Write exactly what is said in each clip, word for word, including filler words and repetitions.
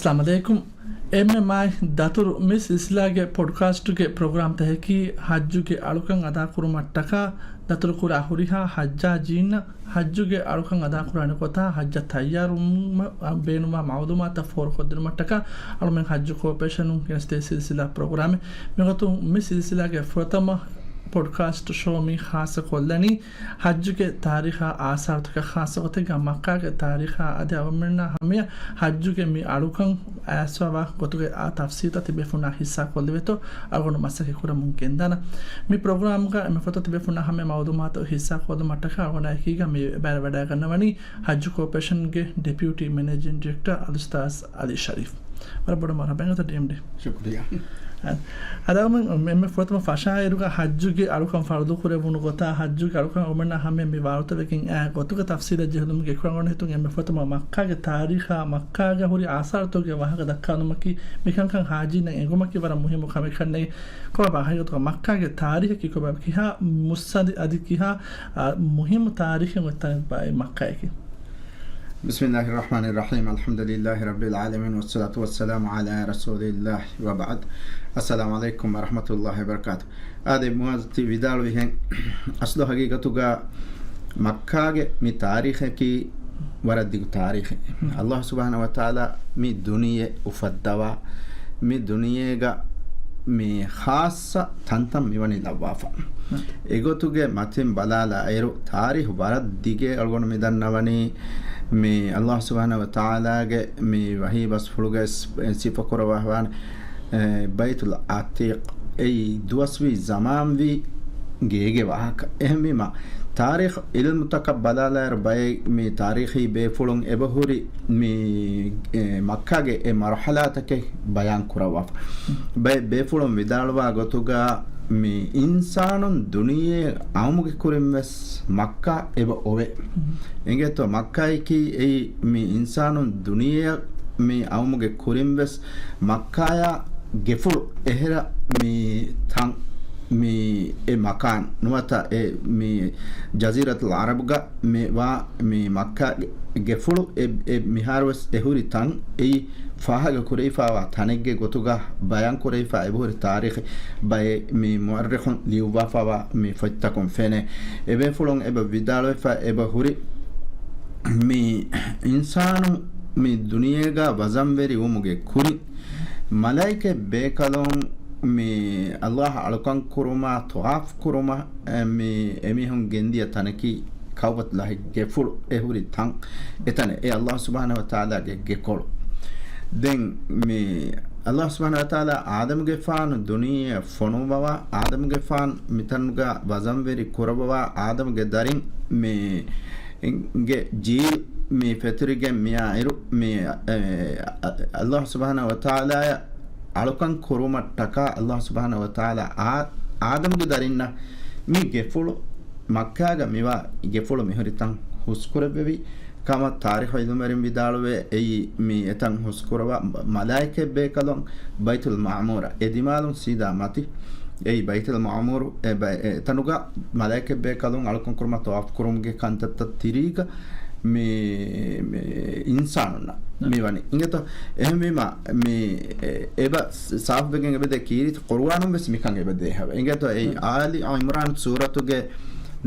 އައްސަލާމު ޢަލައިކުމް. އެންމެ މާތް ދަތުރު މި ސިލްސިލާގެ ޕޮޑްކާސްޓުގެ ޕްރޮގްރާމްތަކަކީ ޙައްޖުގެ އަޅުކަން އަދާކުރުމަށްޓަކާ ދަތުރުކުރާ ހުރިހާ ޙައްޖާޖީންނަށް ޙައްޖުގެ އަޅުކަން އަދާކުރާނެ ގޮތާ ޙައްޖަށް ތައްޔާރުވުމަށް ބޭނުންވާ މަޢުލޫމާތުތައް ފޯރުކޮށްދިނުމަށްޓަކާ އަޅުމެން ޙައްޖު ކޯޕަރޭޝަނުން ގެނެސްދޭ ސިލްސިލާ ޕްރޮގްރާމެއް. މިގޮތުން މި ސިލްސިލާގެ ފުރަތަމަ ޕޮޑްކާސްޓް ޝޯ މި ޚާއްޞަކޮށްލަނީ، ޙައްޖުގެ ތާރީޚާ އާސާރުތަކަށް ޚާއްޞަގޮތެއްގަ މައްކާގެ ތާރީޚާ އަދި އަޅުގަނޑުމެންނާ ހަމަޔަށް ޙައްޖުގެ މި އަޅުކަން އައިސްފަވާ ގޮތުގެ އާ ތަފްސީލްތައް ތިބޭފުޅުންނާ ޙިއްޞާ ކޮށްލެވޭތޯ އަޅުގަނޑު މަސައްކަތް ކުރަމުން ގެންދާނަން. މި ޕްރޮގްރާމްގަ އެންމެ ފުރަތަމަ ތިބޭފުޅުންނާ ހަމަޔަށް މަޢުލޫމާތު ޙިއްޞާ ކޮށްލުމަށްޓަކާ އަޅުގަނޑާ އެކީގަ މި ބައިވެރިވަޑައިގަންނަވަނީ ޙައްޖު ކޯޕަރޭޝަންގެ ޑެޕިއުޓީ މެނޭޖިން ޑިރެކްޓަރ އަލްއުސްތާޛް އަލީ ޝަރީފް. ވަރަށް ބޮޑަށް މަރުޙަބާ ޑީއެމްޑީ. ޝުކުރިއްޔާ. އަދި އަޅުގަނޑުމެން އެންމެ ފުރަތަމަ ފަށާއިރުގަ ޙައްޖުގެ އަޅުކަން ފަރުޟު ކުރެވުނު ގޮތާ، ޙައްޖުގެ އަޅުކަން އަޅުގަނޑުމެންނާ ހަމަޔަށް މި ވާރުތަވެގެން އާ ގޮތުގެ ތަފްސީލަށް ޖެހުނުމުގެ އެކު އަޅުގަނޑު ހިތުން އެންމެ ފުރަތަމަ މައްކާގެ ތާރީޚާ، މައްކާގަ ހުރި އާސާރުތަކުގެ ވާހަކަ ދައްކާލުމަކީ، މިކަންކަން ޙާޖީންނަށް އެނގުމަކީ ވަރަށް މުހިއްމު ކަމެއް ކަންނޭނގެ. ކޮބާ ހަގީގަތުގަ މައްކާގެ ތާރީޚަކީ ކޮބާ؟ ކިހާ މުއްސަނދި އަދި ކިހާ، އާ، މުހިއްމު ތާރީޚެއް އޮތް ތަނެއް ބާއޭ މައްކާއަކީ؟ بسم الله الرحمن الرحيم. الحمد لله رب العالمين، والصلاة والسلام على رسول الله وبعد. السلام عليكم ورحمة الله وبركاته. އާދެ، މުޢާޛް ތި ވިދާޅުވިހެން، އަސްލު ހަގީގަތުގަ މައްކާގެ މި ތާރީޚަކީ ވަރަށް ދިގު ތާރީޚެއް. އައްލާހު ސުބްޙާނަހޫ ވަތަޢާލާ މި ދުނިޔެ އުފައްދަވާ، މި ދުނިޔޭގަ މި ޚާއްޞަ ތަންތަން މިވަނީ ލައްވާފަ. އެގޮތުގެ މަތިން ބަލާލާއިރު، ތާރީޚު ވަރަށް ދިގޭ. އަޅުގަނޑު މި ދަންނަވަނީ، މި އައްލާހު ސުބްޙާނަހޫ ވަތަޢާލާގެ މި ވަޙީ ބަސްފުޅުގައި ސި-، ސިފަކުރައްވާފާނެ، އެ، ބައިތުލް ޢަތީޤް އެއީ ދުވަސްވީ ޒަމާންވީ ގޭގެ ވާހަކަ. އެހެންވީމަ، ތާރީޚު ޢިލްމުތަކަށް ބަލާލާއިރު، ބައެއް މި ތާރީޚީ ބޭފުޅުން އެބަހުރި މި، އެ، މައްކާގެ އެ މަރުޙަލާތަކެއް ބަޔާން ކުރައްވާފަ. ބައެއް ބޭފުޅުން ވިދާޅުވާ ގޮތުގަ، މި އިންސާނުން ދުނިޔެ އައުމުގެ ކުރިން ވެސް މައްކާ އެބަ އޮވޭ. އިނގޭތޯ، މައްކާއަކީ އެއީ މި އިންސާނުން ދުނިޔެއަށް މި އައުމުގެ ކުރިން ވެސް މައްކާޔާ ގެފުޅު އެހެރަ މި ތަން، މި އެ މަކާން ނުވަތަ އެ މި ޖަޒީރަތުލް ޢަރަބުގަ މި ވާ މި މައްކާ ގެފުޅު އެ، އެ މިހާރު ވެސް އެ ހުރި ތަން އެއީ ފާހަގަ ކުރެވިފާވާ ތަނެއްގެ ގޮތުގަ ބަޔާން ކުރެވިފާ އެބަހުރި ތާރީޚެއް ބައެއް މި މުއައްރިޚުން ލިޔުއްވާފާވާ މި ފޮތްތަކުން ފެނޭ. އެބޭފުޅުން އެބަ ވިދާޅުވެފަ އެބަ ހުރި މި އިންސާނު މި ދުނިޔޭގަ ވަޒަންވެރި ވުމުގެ ކުރިން، މަލާއިކަތް ބޭކަލުން މި އައްލާހަށް އަޅުކަން ކުރުމާ، ޠަވާފް ކުރުމަށް، އެ، މި އެމީހުން ގެންދިޔަ ތަނަކީ ކައުބަތުﷲ ގެފުޅު އެ ހުރި ތަން އެތަނެއް. އެ އައްލާހު ސުބްޙާނަހޫ ވަތަޢާލާގެ ގެކޮޅު. ދެން މި އައްލާހު ސުބްޙާނަހޫ ވަތަޢާލާ އާދަމުގެފާނު ދުނިޔެއަށް ފޮނުއްވަވާ، އާދަމުގެފާނު މިތަނުގަ ވަޒަންވެރި ކުރައްވަވާ، އާދަމުގެ ދަރިން މި ގެ ޖީލް މި ފެތުރިގެން މިއާއިރު، މި، އެ، އަ، އައްލާހު ސުބްޙާނަހޫ ވަތަޢާލާއަށް އަޅުކަން ކުރުމަށްޓަކާ، އައްލާހު ސުބްޙާނަހޫ ވަތަޢާލާ އާ، އާދަމުގެ ދަރިންނަށް މި ގެފުޅު، މައްކާގަ މިވާ ގެފުޅު މިހުރި ތަން ހުސްކުރެއްވެވި ކަމަށް ތާރީޚު ޢިލްމުވެރިން ވިދާޅުވޭ. އެއީ މި އެތަން ހުސްކުރައްވާ މަ-، މަލާއިކަތް ބޭކަލުން ބައިތުލް މަޢުމޫރަށް، އެ ދިމާލުން ސީދާ މަތި، އެއީ ބައިތުލް މަޢުމޫރު، އެ ބައި-، އެ ތަނުގަ މަލާއިކަތް ބޭކަލުން އަޅުކަން ކުރުމަށް ޠަވާފް ކުރުމުގެ ކަންތައްތައް ތިރީގަ މި، މި އިންސާނުންނަށް މި ވަނީ. އިނގޭތޯ، އެހެންވީމަ، މި އެ-، އެބަ ސާފުވެގެން އެބަދޭ ކީރިތި ޤުރުއާނުން ވެސް މިކަން އެބަދޭ ހަވަ. އިނގޭތޯ، އެއީ އާލި ޢިމްރާން ސޫރަތުގެ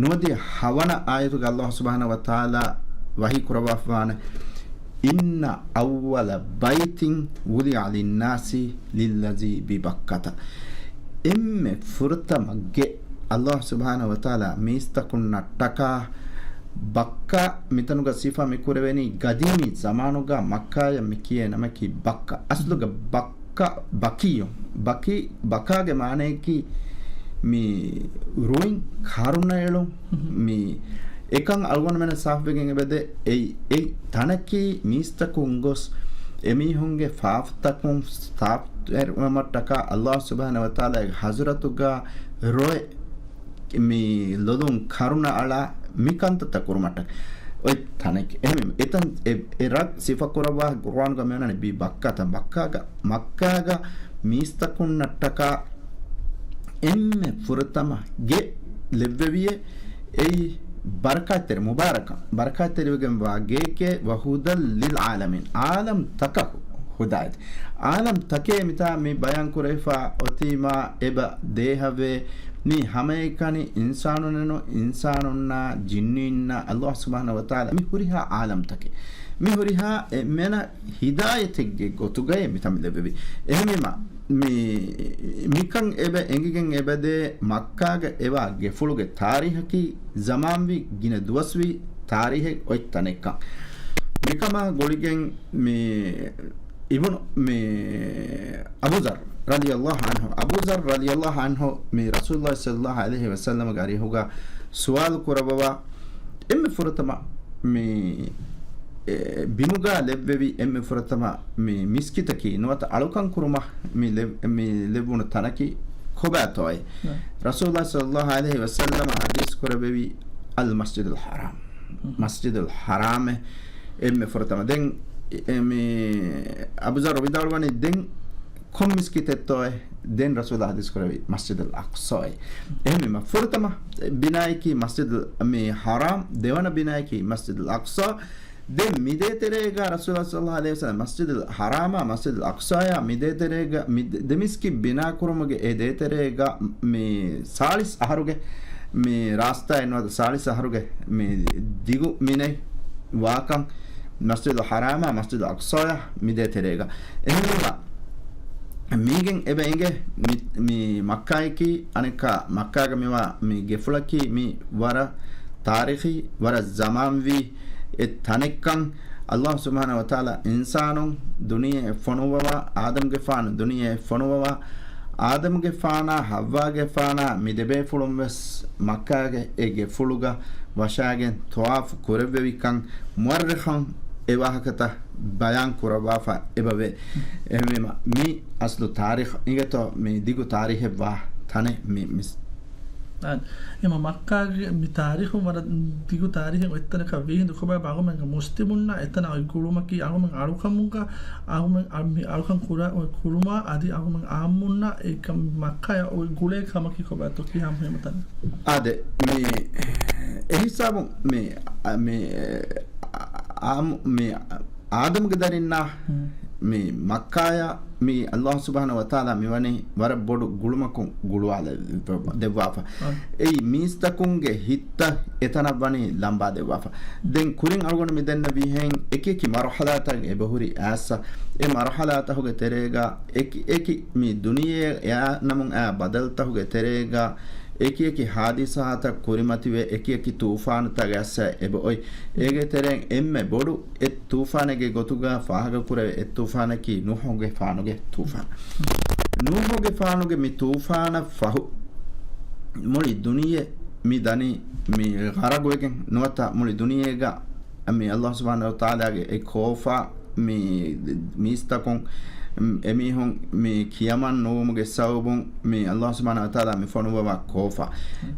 ނުވަދިހަ ހަވަނަ އާޔަތުގެ އައްލާހު ސުބްޙާނަހޫ ވަތަޢާލާ ވަޙީ ކުރައްވާފާނެ، إن أول بيت وضع للناس للذي ببكة. އެންމެ ފުރަތަމަ ގެ އައްލާހު ސުބްޙާނަހޫ ވަތަޢާލާ މީސްތަކުންނަށްޓަކާ ބައްކާ، މިތަނުގަ ސިފަ މިކުރެވެނީ ގަދީމީ ޒަމާނުގަ މައްކާޔަށް މި ކިޔޭ ނަމަކީ ބައްކަ. އަސްލުގަ ބައްކަ، ބަކީ، ބަކީ، ބަކާގެ މާނަޔަކީ މި ރުއިން ކަރުނައެޅުން. މި އެކަން އަޅުގަނޑުމެންނަށް ސާފުވެގެން އެބަދޭ. އެއީ، އެއީ ތަނަކީ މީސްތަކުން ގޮސް އެމީހުންގެ ފާފަތަކުން ސާފުވުމަށްޓަކާ އައްލާހު ސުބްޙާނަހޫ ވަތަޢާލާގެ ޙަޟްރަތުގަ ރޮއެ މި ލޮލުން ކަރުނަ އަޅާ މި ކަންތައްތައް ކުރުމަށްޓަކާ އޮތް ތަނެކެ. އެހެންވީމަ، އެތަން އެ، އެ ރަށް ސިފަކުރައްވާ ޤުރުއާނުގަ މިވަނީ ބި ބައްކަތަ، ބައްކާގަ، މައްކާގަ މީސްތަކުންނަށްޓަކާ އެންމެ ފުރަތަމަ ގެ ލެއްވެވިއޭ. އެއީ ބަރަކާތްތެރި، މުބާރަކަށް ބަރަކާތްތެރިވެގެންވާ ގެއެކޭ، وهدى للعالمين، ޢާލަމްތަކަކު ހުދާއެތި. ޢާލަމް ތަކޭ މިތާ މި ބަޔާން ކުރެވިފާ އޮތީމާ އެބަ ދޭހަވޭ. މި ހަމައެކަނި އިންސާނުންނެއްނު، އިންސާނުންނާ ޖިންނީންނާ އައްލާހު ސުބްޙާނަހު ވަތަޢާލާ މި ހުރިހާ ޢާލަމްތަކެއް. މި ހުރިހާ އެންމެނަށް ހިދާޔަތެއްގެ ގޮތުގައޭ މިތާ މި ލެއްވެވީ. އެހެންވީމާ، މި، މިކަން އެބަ އެނގިގެން އެބަދޭ މައްކާގަ އެވާ ގެފުޅުގެ ތާރީހަކީ ޒަމާންވީ ގިނަ ދުވަސްވީ ތާރީހެއް އޮތް ތަނެއްކަން. މިކަމާ ގުޅިގެން މި އިބްނު، މި އަބޫޒަރް ރަޟިޔައްލާހު ޢަންހު، އަބޫޒަރް ރަޟިޔައްލާހު ޢަންހު މި ރަސޫލުﷲ ޞައްލައްލާހު ޢަލައިހި ވަސައްލަމަގެ އަރިހުގަ ސުވާލު ކުރައްވަވާ، އެންމެ ފުރަތަމަ މި، އެ، ބިމުގަ ލެއްވެވި އެންމެ ފުރަތަމަ މި މިސްކިތަކީ ނުވަތަ އަޅުކަން ކުރުމަށް މި ލެ-، މި ލެއްވުނު ތަނަކީ ކޮބާތޯއޭ؟ ނަ. ރަސޫލުﷲ ޞައްލައްލާހު ޢަލައިހި ވަސައްލަމަ ޙަދީޘް ކުރެއްވެވި އަލް މަސްޖިދުލް ޙަރާމް. މަސްޖިދުލް ޙަރާމެއް އެންމެ ފުރަތަމަ. ދެން އެ، މި އަބޫޒަރު ވިދާޅުވަނީ ދެން ކޮން މިސްކިތެއްތޯއޭ؟ ދެން ރަސޫލާ ޙަދީޘް ކުރެއްވި މަސްޖިދުލް އަޤްޞާއޭ. އެހެންވީމަ ފުރަތަމަ ބިނާއަކީ މަސްޖިދުލް މި ޙަރާމް، ދެވަނަ ބިނާއަކީ މަސްޖިދުލް އަޤްޞާ. ދެން މި ދޭތެރޭގަ ރަސޫލާ ޞައްލައްލާހު ޢަލައިހި ވަސައްލަމަ މަސްޖިދުލް ޙަރާމާ މަސްޖިދުލް އަޤްޞާޔާ މި ދޭތެރޭގަ މި ދެ-، ދެ މިސްކިތް ބިނާ ކުރުމުގެ އެ ދޭތެރޭގަ މި ސާޅީސް އަހަރުގެ މި ރާސްތާއެއް ނުވަތަ ސާޅީސް އަހަރުގެ މި ދިގު މިނެއް ވާކަން މަސްޖިދުލް ޙަރާމާ މަސްޖިދުލް އަޤްޞާޔާ މި ދޭތެރޭގަ. އެހެންވީމަ މީގެން އެބަ އެނގޭ މި، މި މައްކާއަކީ އަނެއްކާ މައްކާގަ މިވާ މި ގެފުޅަކީ މި ވަރަށް ތާރީޚީ، ވަރަށް ޒަމާންވީ އެ ތަނެއްކަން. އައްލާހު ސުބްޙާނަހު ވަތަޢާލާ އިންސާނުން ދުނިޔެއަށް ފޮނުއްވަވާ، އާދަމްގެފާނު ދުނިޔެއަށް ފޮނުއްވަވާ، އާދަމްގެފާނާ ޙައްވާގެފާނާ މި ދެބޭފުޅުން ވެސް މައްކާގެ އެ ގެފުޅުގަ ވަށާގެން ޠަވާފު ކުރެއްވެވިކަން މުއައްރިޚުން އެ ވާހަކަތައް ބަޔާން ކުރައްވާފަ އެބަވޭ. އެހެންވީމަ މި އަސްލު ތާރީޚު އިނގޭތޯ މި ދިގު ތާރީޚެއްވާ ތަނެއް މި މިސް-، އާނ. އެމަ މައްކާގެ މި ތާރީޚު ވަރަށް ދިގު ތާރީޚެއް އޮތްތަނަކަށް ވީހިނދު ކޮބާ އަޅުގަމެންގެ މުސްލިމުންނަށް އެތަނަށް އޮތް ގުޅުމަކީ އަޅުގަމެން އަޅުކަމުގަ އަޅުގަމެން އަ-، މި އަޅުކަން ކުރާ-، ކުރުމާ އަދި އަޅުގަމެން އާއްމުންނަށް އެ ކަ-، މައްކާޔަށް އޮތް ގުޅޭ ކަމަކީ ކޮބާތޯ ކިހާ މުހިންމު ތަނެއް؟ އާދެ، މި އެހިސާބުން މި، އަ، މި، އާ-، މި އާދަމުގެ ދަރިންނާ ހުން. މި މައްކާޔަށް މި އައްލާހު ސުބްޙާނަހު ވަތަޢާލާ މިވަނީ ވަރަށް ބޮޑު ގުޅުމަކުން ގުޅުވާލަ-، ދެއްވާފަ. އާ. އެއީ މީސްތަކުންގެ ހިތްތައް އެތަނަށް ވަނީ ލަނބާ ދެއްވާފަ. ދެން ކުރިން އަޅުގަނޑު މި ދެންނެވިހެން އެކި އެކި މަރުޙަލާތައް އެބަހުރި އައިއްސަ. އެ މަރުޙަލާތަކުގެ ތެރޭގަ އެކި އެކި މި ދުނިޔެ އެއާ ނަމުން އައި ބަދަލުތަކުގެ ތެރޭގަ އެކި އެކި ހާދިސާތައް ކުރިމަތިވެ އެކި އެކި ތޫފާނުތައް އައިއްސަ އެބައޮތް. އޭގެ ތެރެއިން އެންމެ ބޮޑު އެއް ތޫފާނެއްގެ ގޮތުގަ ފާހަގަކުރެވޭ އެއް ތޫފާނަކީ ނޫޙުގެފާނުގެ ތޫފާން. ނޫޙުގެފާނުގެ މި ތޫފާނަށް ފަހު، މުޅި ދުނިޔެ މި ދަނީ މި ޣަރަގުވެގެން ނުވަތަ މުޅި ދުނިޔޭގަ މި އައްލާހު ސުބްޙާނަހު ވަތަޢާލާގެ އެ ކޯފާ މި މީސްތަކުން، އެމީހުން މި ކިޔަމަން ނުވުމުގެ ސަބަބުން މި އައްލާހު ސުބްޙާނަހު ވަތަޢާލާ މި ފޮނުއްވަވާ ކޯފާ.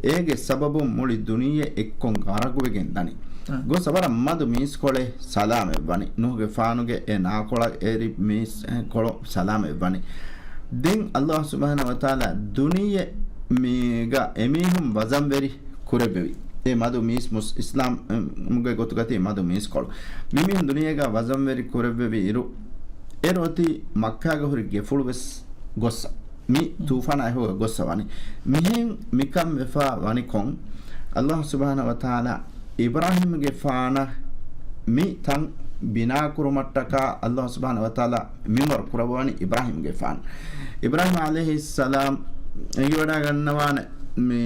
އޭގެ ސަބަބުން މުޅި ދުނިޔެ އެއްކޮށް ޣަރަގުވެގެން ދަނީ. އާ. ގޮސް ވަރަށް މަދު މީސްކޮޅެއް ސަލާމަތްވަނީ. ނޫޙުގެފާނުގެ އެ ނާކޮޅަށް އެރި މީސް، އެ، ކޮޅު ސަލާމަތްވަނީ. ދެން އައްލާހު ސުބްޙާނަހު ވަތަޢާލާ ދުނިޔެ މީގަ އެމީހުން ވަޒަންވެރި ކުރެއްވެވި. އެ މަދު މީސް މުސް-، އިސްލާމްގެ ގޮތުގަތީ މަދު މީސްކޮޅު. މިމީހުން ދުނިޔޭގަ ވަޒަންވެރި ކުރެއްވެވި އިރު، އޭރު އޮތީ މައްކާގަ ހުރި ގެފުޅު ވެސް ގޮއްސަ. މި ތޫފާނާ އެހުގަ ގޮއްސަ ވަނީ. މިހެން މިކަން ވެފަ ވަނިކޮށް، އައްލާހު ސުބްޙާނަހު ވަތަޢާލާ އިބްރާހީމްގެފާނަށް މި ތަން ބިނާކުރުމަށްޓަކާ އައްލާހު ސުބްޙާނަހު ވަތަޢާލާ މިންވަރު ކުރައްވަވަނީ އިބްރާހީމްގެފާނު. އިބްރާހީމް ޢަލައިހިއްސަލާމް އެނގިވަޑައިގަންނަވާނެ މި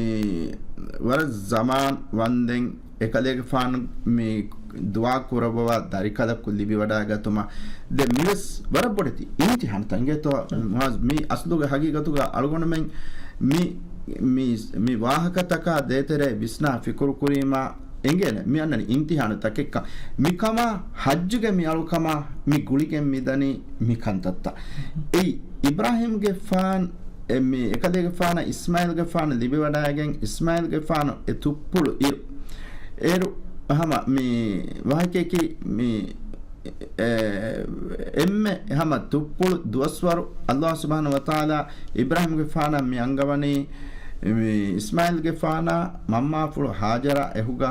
ވަރަށް ޒަމާން ވަންދެން އެކަލޭގެފާނު މި ދުޢާ ކުރައްވަވާ ދަރިކަލަކު ލިބިވަޑައިގަތުމަށް. ދެން މިވެސް ވަރަށް ބޮޑެތި އިމްތިޙާނުތައް އިނގޭތޯ މުޢާޒް، މި އަސްލުގެ ހަގީގަތުގަ އަޅުގަނޑުމެން މި، މި، މި ވާހަކަތަކާ ދޭތެރޭ ވިސްނާ ފިކުރު ކުރީމާ އެނގޭނެ މި އަންނަނީ އިމްތިޙާނުތަކެއްކަން. މިކަމާ ޙައްޖުގެ މި އަޅުކަމާ މި ގުޅިގެން މިދަނީ މި ކަންތައްތައް. އެއީ އިބްރާހީމްގެފާން އެ މި އެކަލޭގެފާނަށް އިސްމާޢީލްގެފާނު ލިބިވަޑައިގެން، އިސްމާޢީލްގެފާނު އެ ތުއްޕުޅު އިރު، އޭރު ހަމަ މި ވާހަކައަކީ މި، އެ، އެންމެ ހަމަ ތުއްޕުޅު ދުވަސްވަރު އައްލާހު ސުބްޙާނަހު ވަތަޢާލާ އިބްރާހީމްގެފާނަށް މި އަންގަވަނީ މި އިސްމާޢީލްގެފާނާ މަންމާފުޅު ހާޖަރާ އެހުގަ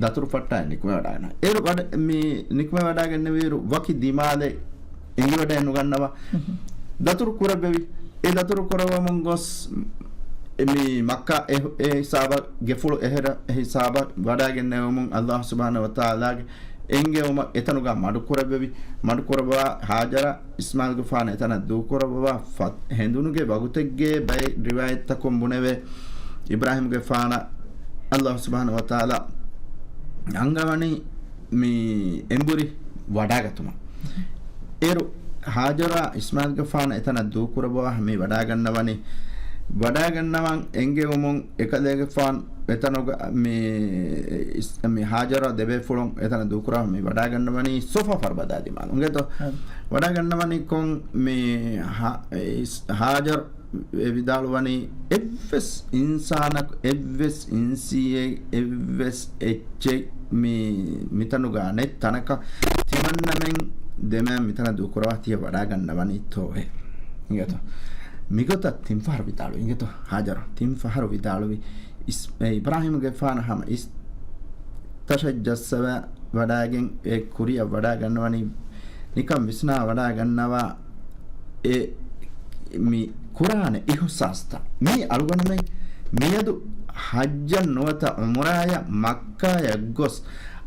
ދަތުރުފައްޓާ ނިކުމެވަޑައިގަންނަ. އޭރު ވަޑަ-، މި ނިކުމެވަޑައިގެންނެވިއިރު ވަކި ދިމާލެއް އެނގިވަޑައެއް ނުގަންނަވާ. ދަތުރު ކުރެއްވެވި. އެ ދަތުރު ކުރައްވަމުން ގޮސް، މި މައްކާ އެ، އެ ހިސާބަށް، ގެފުޅު އެހެރަ އެ ހިސާބަށް ވަޑާގެންނެވުމުން އައްލާހު ސުބްޙާނަހު ވަތަޢާލާގެ އެންގެވުމަށް އެތަނުގަ މަޑުކުރެއްވެވި. މަޑުކުރައްވާ ހާޖަރާ އިސްމާޢީލްގެފާނަށް އެތަނަށް ދޫކުރައްވާ ފަ-، ހެނދުނުގެ ވަގުތެއްގެ ބައެއް ރިވާޔަތްތަކުން ބުނެވޭ، އިބްރާހީމްގެފާނަށް އައްލާހު ސުބްޙާނަހު ވަތަޢާލާ އަންގަވަނީ މި އެނބުރި ވަޑާގަތުމަށް. އޭރު ހާޖަރާ އިސްމާޢީލްގެފާނަށް އެތަނަށް ދޫކުރައްވާ މި ވަޑާގަންނަވަނީ. ވަޑާގަންނަވަން އެންގެވުމުން އެކަލޭގެފާނު އެތަނުގަ މި އިސް-، މި ހާޖަރާ ދެބޭފުޅުން އެތަނަށް ދޫކުރައްވާ މި ވަޑާގަންނަވަނީ ޞަފާ ފަރުބަދާ ދިމާލު. އިނގޭތޯ؟ އަ. ވަޑާގަންނަވަނީ ކޮން މި ހާ-، އިސް-، ހާޖަރު އެ ވިދާޅުވަނީ، އެއްވެސް އިންސާނަކު، އެއްވެސް އިންސީއެއް، އެއްވެސް އެއްޗެއް މި، މިތަނުގަ ނެތް ތަނަކަށް ތިމަންނަމެން ދެމެން މިތަނަށް ދޫކުރައްވާ ތިޔަ ވަޑާގަންނަވަނީތޯއޭ؟ އިނގޭތޯ؟ މިގޮތަށް ތިން ފަހަރު ވިދާޅުވި. އިނގޭތޯ؟ ހާޖަރު ތިން ފަހަރު ވިދާޅުވި. އިސް-، އެ އިބްރާހީމްގެފާނަށް ހަމަ އިސް-، ތަށަށް ޖައްސަވަ ވަޑާގެން އެ ކުރިއަށް ވަޑާގަންނަވަނީ، ނިކަން ވިސްނާ ވަޑާގަންނަވާ އެ މި ކުރާނެ އިހުސާސްތައް. މީ އަޅުގަނޑުމެން މިއަދު ޙައްޖަށް ނުވަތަ ޢުމްރާއަށް މައްކާއަށް ގޮސް،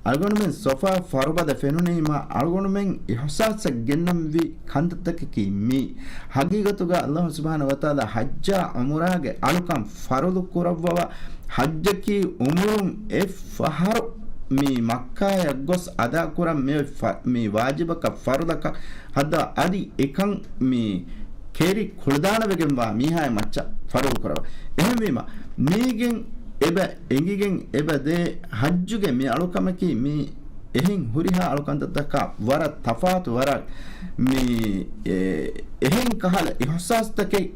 އަޅުގަނޑުމެން ޞަފާ ފަރުބަދަ ފެނުނީމާ، އަޅުގަނޑުމެން އިހުސާސަށް ގެންނަންވީ ކަންތައްތަކަކީ މީ. ޙަޤީޤަތުގަ އައްލާހު ސުބްޙާނަހު ވަތަޢާލާ ޙައްޖާ ޢުމްރާގެ އަޅުކަން ފަރުޟު ކުރައްވަވާ، ޙައްޖަކީ ޢުމުރުން އެއް ފަހަރު މި މައްކާއަށް ގޮސް އަދާކުރަން މި ފަ-، މި ވާޖިބަކަށް ފަރުޟަކަށް ހައްދާ އަދި އެކަން މި ކެރި ކުޅަދާނަވެގެންވާ މީހާއެއް މައްޗަށް ފަރުޟު ކުރައްވާ. އެހެންވީމަ، މީގެން އެބަ އެނގިގެން އެބަ ދޭ ޙައްޖުގެ މި އަޅުކަމަކީ މި އެހެން ހުރިހާ އަޅުކަންތައްތަކާ ވަރަށް ތަފާތު ވަރަށް މި އެ-، އެހެން ކަހަލަ އިހުސާސްތަކެއް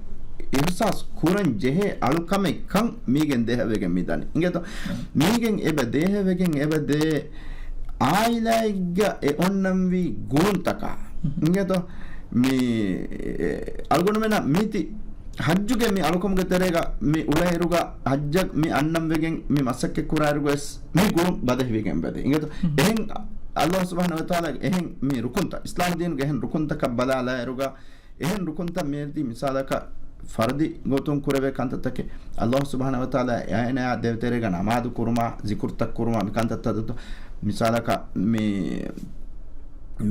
އިހުސާސް ކުރަން ޖެހޭ އަޅުކަމެއް ކަން މީގެން ދޭހަވެގެން މި ދަނީ. އިނގޭތޯ؟ މީގެން އެބަ ދޭހަވެގެން އެބަ ދޭ އާއިލާއެއްގަ އެ އޮންނަންވީ ގުޅުންތަކާ. އިނގޭތޯ؟ މި އެ، އަޅުގަނޑުމެންނަށް މީތި ޙައްޖުގެ މި އަޅުކަމުގެ ތެރޭގަ މި އުޅޭއިރުގަ ޙައްޖަށް މި އަންނަން ވެގެން މި މަސައްކަތް ކުރާއިރުގަވެސް މި ގުޅުން ބަދަހިވެގެން އެބަދޭ. އިނގޭތޯ؟ އެހެން އައްލާހު ސުބްޙާނަހު ވަތަޢާލާގެ އެހެން މި ރުކުންތައް، އިސްލާމް ދީނުގެ އެހެން ރުކުންތަކަށް ބަލާލާއިރުގަ، އެހެން ރުކުންތައް މިއަދި މިސާލަކަށް ފަރުޟީ ގޮތުން ކުރެވޭ ކަންތައްތަކެއް، އައްލާހު ސުބްޙާނަހު ވަތަޢާލާ އޭނާ ދޭތެރޭގަ ނަމާދު ކުރުމާ، ޒިކުރުތައް ކުރުމާ، މި ކަންތައްތައް ދެއްތޯ؟ މިސާލަކަށް މި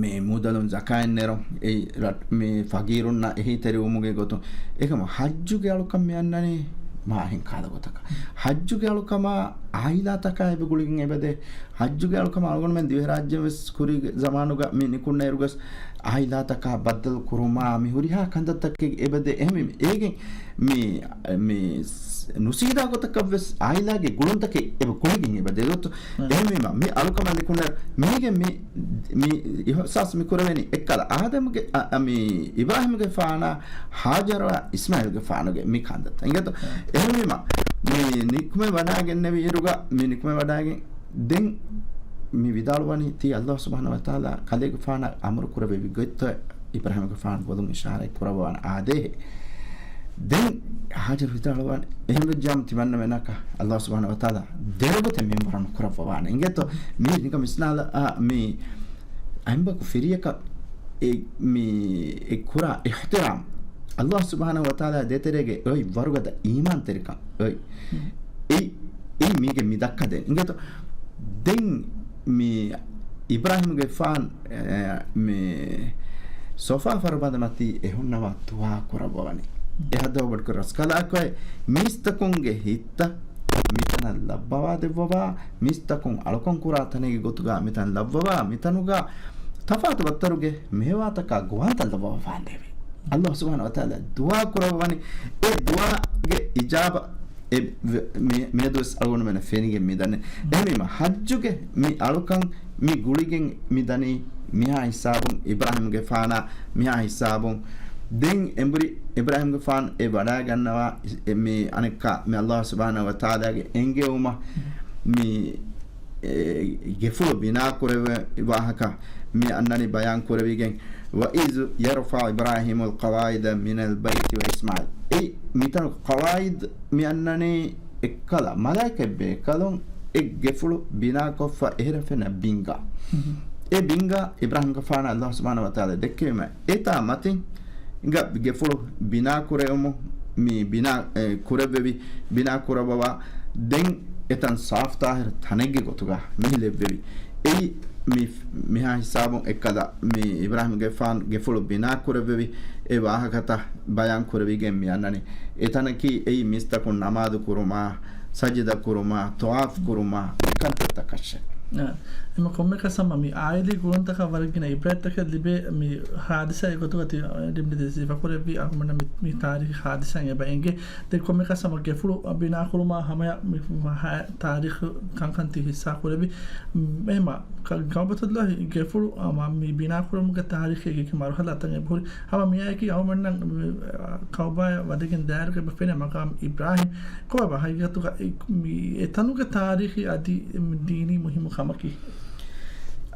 މި މޫދަލުން ޒަކާތް ނެރުން، އެއީ ރަށް-، މި ފަގީރުންނަށް އެހީތެރިވުމުގެ ގޮތުން. އެކަމަ ޙައްޖުގެ އަޅުކަން މި އަންނަނީ މާ އެހެން ކަހަލަ ގޮތަކަށް. ޙައްޖުގެ އަޅުކަމާ އާއިލާތަކާ އެބަ ގުޅިގެން އެބަދޭ. ޙައްޖުގެ އަޅުކަމާ އަޅުގަނޑުމެން ދިވެހިރާއްޖެ ވެސް ކުރީގެ ޒަމާނުގަ މި ނިކުންނައިރުގަސް އާއިލާތަކާ ބައްދަލު ކުރުމާ މި ހުރިހާ ކަންތައްތަކެއް އެބަދޭ. އެހެންވީމަ އޭގެން މި، މި ނުސީދާ ގޮތަކަށް ވެސް އާއިލާގެ ގުޅުންތަކެއް އެބަ ގުޅިގެން އެބަދޭ ދޯ. އެހެންވީމަ މި އަޅުކަމަށް ނިކުންނަ މީގެ މި، މި އިހުސާސް މި ކުރެވެނީ އެއްކަލަ އާދަމްގެ، އަ، އަ، މި އިބްރާހީމްގެފާނާ ހާޖަރާ އިސްމާޢީލްގެފާނުގެ މި ކަންތައްތައް. އިނގޭތޯ؟ އެހެންވީމަ މި ނިކުމެ ވަޑާގެންނެވި އިރުގަ މި ނިކުމެ ވަޑާގެން ދެން މި ވިދާޅުވަނީ ތީ އައްލާހު ސުބްޙާނަހު ވަތަޢާލާ ކަލޭގެފާނަށް އަމުރު ކުރެއްވި ގޮތްތޯ އިބްރާހީމްގެފާނު ބޮލުން އިޝާރަތް ކުރައްވާނެ އާދޭހެ. ދެން ހާޖަރު ވިދާޅުވާނެ، އެހެންވެއްޖާމަ ތިމަންނަމެންނަކަށް އައްލާހު ސުބްޙާނަހު ވަތަޢާލާ ދެރަގޮތެއް މިންވަރު ނުކުރައްވަވާނެ. އިނގޭތޯ؟ މީ ނިކަން ވިސްނާލާ، އާ، މި އަނބަކު ފިރިޔަކަށް އެ، މި، އެ ކުރާ އިޙްތިރާމް، އައްލާހު ސުބްޙާނަހު ވަތަޢާލާ ދޭތެރޭގަ އޮތް ވަރުގަދަ އީމާންތެރިކަން އޮތް. އެ، އެ މީގެ މި ދައްކަދޭން. އިނގޭތޯ؟ ދެން މި އިބްރާހީމްގެފާން، އެ، މި ޞަފާ ފަރުބަދަ މަތީ އެ ހުންނަވާ ދުޢާ ކުރައްވަވަނީ. އެ ހައްދަވަބަޑުކުރި ރަސްކަލާކޮއެ މީސްތަކުންގެ ހިތްތައް މިތަނަށް ލައްވަވާ ދެއްވަވާ، މީސްތަކުން އަޅުކަން ކުރާ ތަނެއްގެ ގޮތުގަ މިތަން ލައްވަވާ، މިތަނުގަ ތަފާތު ބައްތަރުގެ މޭވާތަކާ ގޮވާންތައް ލައްވަވާފާނދޭވެ. އައްލާހު ސުބްޙާނަހު ވަތަޢާލާ ދުޢާ ކުރައްވަނީ، އެ ދުޢާގެ އިޖާބަ އެ ވެ-، މި-، މިއަދުވެސް އަޅުގަނޑުމެންނަށް ފެނިގެން މި ދަނީ. އެހެންވީމަ ޙައްޖުގެ މި އަޅުކަން މި ގުޅިގެން މި ދަނީ މިހާ ހިސާބުން އިބްރާހީމްގެފާނާ މިހާ ހިސާބުން. ދެން އެނބުރި އިބްރާހީމްގެފާން އެ ވަޑާގަންނަވާ އެ މި އަނެއްކާ މި އައްލާހު ސުބްޙާނަހު ވަތަޢާލާގެ އެންގެވުމަށް މި އެ، ގެފުޅު ބިނާ ކުރެވޭ ވާހަކަ މި އަންނަނީ ބަޔާން ކުރެވިގެން، وَإِذْ يَرْفَعُ إِبْرَاهِيمُ الْقَوَاعِدَ مِنَ الْبَيْتِ وَإِسْمَاعِيلُ. އެ މިތަނު ޤަވާޢިދު މި އަންނަނީ އެއްކަލަ މަލާއިކަތް ބޭކަލުން އެ ގެފުޅު ބިނާކޮށްފަ އެހެރަ ފެންނަ ބިންގާ. އެ ބިންގާ އިބްރާހިމްގެފާނަށް ﷲ ސުބްޙާނަހޫ ވަތަޢާލާ ދެއްކެވީމަ، އެތާ މަތިން ގެފުޅު ބިނާ ކުރެވުމު، މި ބިނާ، އެ، ކުރެއްވެވި، ބިނާ ކުރައްވަވާ، ދެން އެތަން ސާފު ޠާހިރު ތަނެއްގެ ގޮތުގަ މި ލެއްވެވި. އެއީ މި، މިހާ ހިސާބުން އެއްކަލަ މި އިބްރާހިމްގެފާން ގެފުޅު ބިނާ ކުރެއްވެވި އެ ވާހަކަތައް ބަޔާން ކުރެވިގެން މި އަންނަނީ. އެތަނަކީ އެއީ މީސްތަކުން ނަމާދު ކުރުމާ، ސަޖިދަ ކުރުމާ، ޠަވާފު ކުރުމާ، އެކަންތައްތަކަށެ. އާ، އެމަ ކޮންމެ ކަސް ހަމަ މި އާއިލީ ގުޅުންތަކަށް ވަރަށް ގިނަ ޢިބްރަތްތަކެއް ލިބޭ މި ޙާދިސާއެއް ގޮތުގަ ތި، އެ، ޑިމްޑި ދެ ސިފަކުރެއްވި އަހުމަން މި، މި ތާރީޚީ ޙާދިސާއެއް އެބަ އެނގޭ. ދެން ކޮންމެ ކަސް ހަމަ ގެފުޅު ބިނާކުރުމާ ހަމަޔަށް މި ތާރީޚު ކަންކަން ތި ހިއްސާ ކުރެވި. އެމަ ކަ-، ކައުބަތުﷲ ގެފުޅު، އާ، މަ-، މި ބިނާކުރުމުގެ ތާރީޚީ އެކި މަރުޙަލާތައް އެބަހުރި. ހަމަ މިއާއެކީ އަހުމަންނަށް، މި، އާ، ކައުބާއަށް ވަދެގެން ދާއިރުގަ އެބަ ފެނޭ މަޤާމް އިބްރާހީމް. ކޮބާ ހަގީގަތުގަ އެ، މި އެތަނުގެ ތާރީޚީ އަދި ދީނީ މުހިއްމު ކަމަކީ؟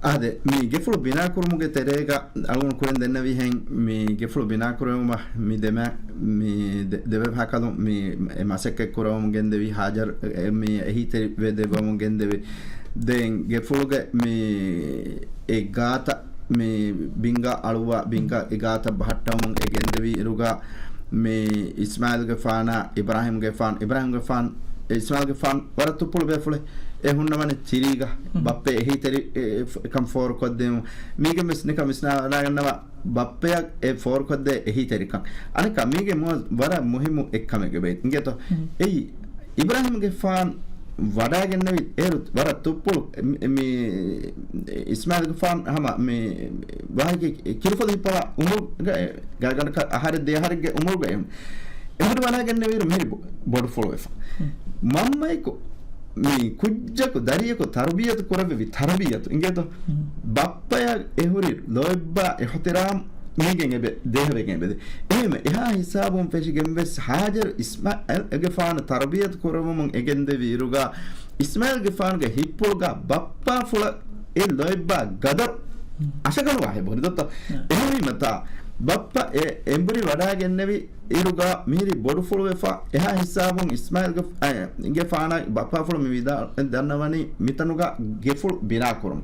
އާދެ، މި ގެފުޅު ބިނާކުރުމުގެ ތެރޭގަ އަޅުގަނޑު ކުރިން ދެންނެވިހެން، މި ގެފުޅު ބިނާކުރެވުމަށް މި ދެމަ-، މި ދެ-، ދެބަފާކަލުން މި އެ މަސައްކަތް ކުރަވަމުން ގެންދެވި ހާޖަރު، އެ، މި އެހީތެރިވެ ދެއްވަމުން ގެންދެވި. ދެން ގެފުޅުގެ މި އެ ގާތަށް މި ބިންގާ އަޅުއްވާ، ބިންގާ އެ ގާތަށް ބަހައްޓަވަމުން އެ ގެންދެވި އިރުގަ މި އިސްމާޢީލްގެފާނާ އިބްރާހީމްގެފާން، އިބްރާހީމްގެފާން، އިސްމާޢީލްގެފާން ވަރަށް ތުއްޕުޅު ބޭފުޅެއް. އެ ހުންނަވަނީ ތިރީގަ، ބައްޕަ އެހީތެރި، އެ، އެ، ކަން ފޯރުކޮށްދެމު. މީގެ ވެސް ނިކަން ވިސްނާލާގަންނަވާ. ބައްޕަޔަށް އެ ފޯރުކޮށްދޭ އެހީތެރިކަން. އަނެއްކާ މީގެ މުއަ-، ވަރަށް މުހިއްމު އެއްކަމެއް އެބައި އިނގޭތޯ. އެއީ، އިބްރާހީމްގެފާން ވަޑާގެންނެވި އޭރު ވަރަށް ތުއްޕުޅު މި، މި އިސްމާޢީލްގެފާން ހަމަ މި ވާހިކަ ކިރުފޮދި ހިއްޕަވާ އުމުރުގަ، ގާގަނޑަކަށް އަހަރެއް ދެ އަހަރެއްގެ އުމުރުގަ އެ އެހުރި ވަޑާގެންނެވިއިރު މިހިރި ބޮ-، ބޮޑުފުޅުވެފަ. މަންމައެކު މި ކުއްޖަކު ދަރިޔަކު ތަރުބިޔަތު ކުރެއްވެވި ތަރުބިޔަތު އިނގޭތޯ. ބައްޕަޔަށް އެހުރި ލޯތްބާ އިޙްތިރާމް މީގެން އެބަ ދޭހަވެގެން އެބަދޭ. އެހެންވެ އެހާ ހިސާބުން ފެށިގެން ވެސް ހާޖަރު އިސްމާޢީލްގެފާނު ތަރުބިޔަތު ކުރަވަމުން އެ ގެންދެވި އިރުގަ އިސްމާޢީލްގެފާނުގެ ހިތްޕުޅުގަ ބައްޕާފުޅަށް އެ ލޯތްބާ ގަދަރު އަށަގަނޑު ވާހެއް ބުނި ދޮއްތޯ. އެހެންވީމަތާ ބައްޕަ އެ އެނބުރި ވަޑާގެންނެވި އިރުގަ މިހިރީ ބޮޑުފުޅުވެފަ، އެހާ ހިސާބުން އިސްމާޢީލްގެ، އެ، ގެފާނާ ބައްޕާފުޅު މި ވިދާޅު ދަންނަވަނީ މިތަނުގަ ގެފުޅު ބިނާކުރުން.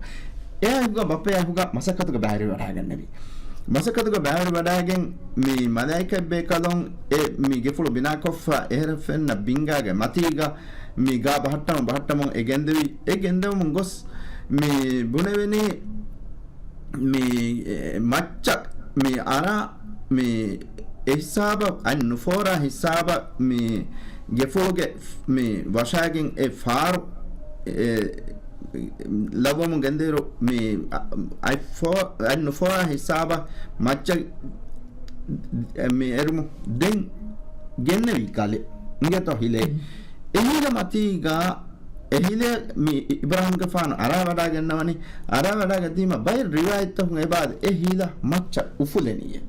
އެހާ ހިގުގަ ބައްޕަޔާ ހިގުގަ މަސައްކަތުގަ ބައިވެރިވަޑާގެންނެވި. މަސައްކަތުގަ ބައިވެރިވަޑާގެން މި މަލާއިކަތް ބޭކަލުން އެ މި ގެފުޅު ބިނާކޮށްފަ އެހެރަ ފެންނަ ބިންގާގެ މަތީގަ މި ގާ ބަހައްޓަމުން ބަހައްޓަމުން އެ ގެންދެވި. އެ ގެންދެވުމުން ގޮސް މި ބުނެވެނީ މި، އެ، މައްޗަށް މި އަރާ މި އެ ހިސާބަށް އަތް ނުފޯރާ ހިސާބަށް މި ގެފުޅުގެ މި ވަށާގެން އެ ފާރު، އެ، ލައްވަމުން ގެންދިއިރު މި، އަ، އަތް ފޯ-، އަތް ނުފޯރާ ހިސާބަށް މައްޗަށް މި އެރުމު ދެން ގެންނެވި ކަލެ އިނގޭތޯ ހިލޭ. އެހިލަ މަތީގަ އެ ހިލޭ މި އިބްރާހީމްގެފާނު އަރާވަޑާގެންނަވަނީ، އަރާވަޑާގަތީމަ ބައެއް ރިވާޔަތްތަކުން އެބައާދެ އެ ހިލަ މައްޗަށް އުފުލެނީއޭ.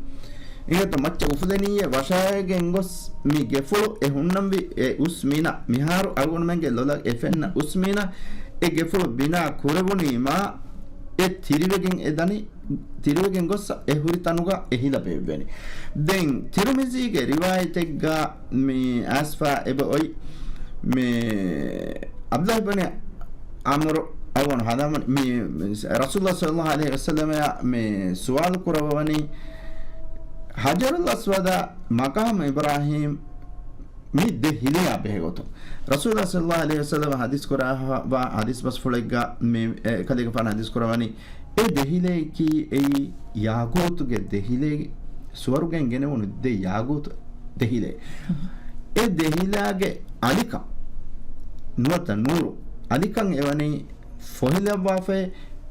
އިނގޭތޯ މައްޗަށް އުފުލެނީއޭ ވަށާގެން ގޮސް މި ގެފުޅު އެ ހުންނަންވީ އެ އުސް މީނަ، މިހާރު އަޅުގަނޑުމެންގެ ލޮލަށް އެ ފެންނަ އުސް މީނަ އެ ގެފުޅު ބިނާ ކުރެވުނީމާ އެ ތިރިވެގެން އެ ދަނީ ތިރިވެގެން ގޮސް އެ ހުރި ތަނުގަ އެ ހިލަ ބޭއްވެނީ. ދެން ތިރުމިޒީގެ ރިވާޔަތެއްގަ މި އައިސްފާ އެބަ އޮތް މި ޢަބްދުﷲ ބިން ޢަމްރު އަވަން ހަދާމަން މި ރަސޫލުﷲ ޞައްލަﷲ ޢަލައިހި ވަސައްލަމައާ މި ސުވާލު ކުރައްވަވަނީ ޙަޖަރުލް އަސްވަދާ މަޤާމު އިބްރާހީމް މި ދެ ހިލަޔާ ބެހޭ ގޮތުން. ރަސޫލާ ޞައްލަﷲ ޢަލައިހި ވަސައްލަމަ ޙަދީޘް ކުރައްވާ ޙަދީޘް ބަސްފުޅެއްގަ މި އެކަލޭގެފާނު ޙަދީޘް ކުރައްވަނީ، އެ ދެ ހިލަޔަކީ އެއީ ޔާގޫތުގެ ދެ ހިލައިގެ ސުވަރުގެން ގެނެވުނު ދެ ޔާގޫތު ދެ ހިލައެއް. އެ ދެ ހިލާގެ އަލިކަން ނުވަތަ ނޫރު އަލިކަން އެވަނީ ފޮހެލައްވާފައި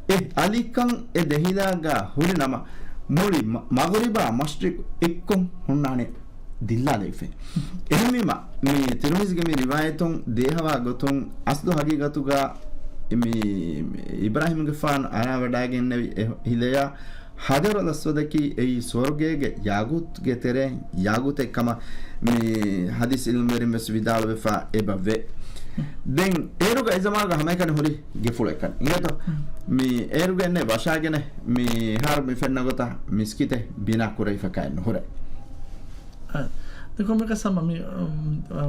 އެ އަލިކަން އެ ދެ ހިލާގަ ހުރި ނަމަ، މުޅި މަ-، މަޣްރިބާ މަޝްރިޤު އެއްކޮށް ހުންނާނެ ދިއްލާލެވިފައި. އެހެންވީމަ، މި ތިރުމިޒީގެ މި ރިވާޔަތުން ދޭހަވާ ގޮތުން، އަސްލު ޙަޤީޤަތުގަ މި އިބްރާހީމްގެފާނު އަރާވަޑައިގެންނެވި އެ ހިލަޔާ ޙަޖަރުލް އަސްވަދަކީ އެއީ ސުވަރުގޭގެ ޔާގޫތުގެ ތެރެއިން ޔާގޫތެއް ކަމަށް މި ޙަދީޘް ޢިލްމުވެރިން ވެސް ވިދާޅުވެފަ އެބަ ވޭ. ދެން އޭރުގަ އެ ޒަމާނުގަ ހަމައެކަނި ހުރި ގެފުޅެއްކަން އިނގޭތޯ؟ މި އޭރުގަ އެންނެ ވަށާގެނެ މި ހާރު މި ފެންނަ ގޮތަށް މިސްކިތެއް ބިނާ ކުރެވިފަކާއެއް ނުހުރޭ. އަ، ދެކޮންމެކަސް ހަމަ މި، އު،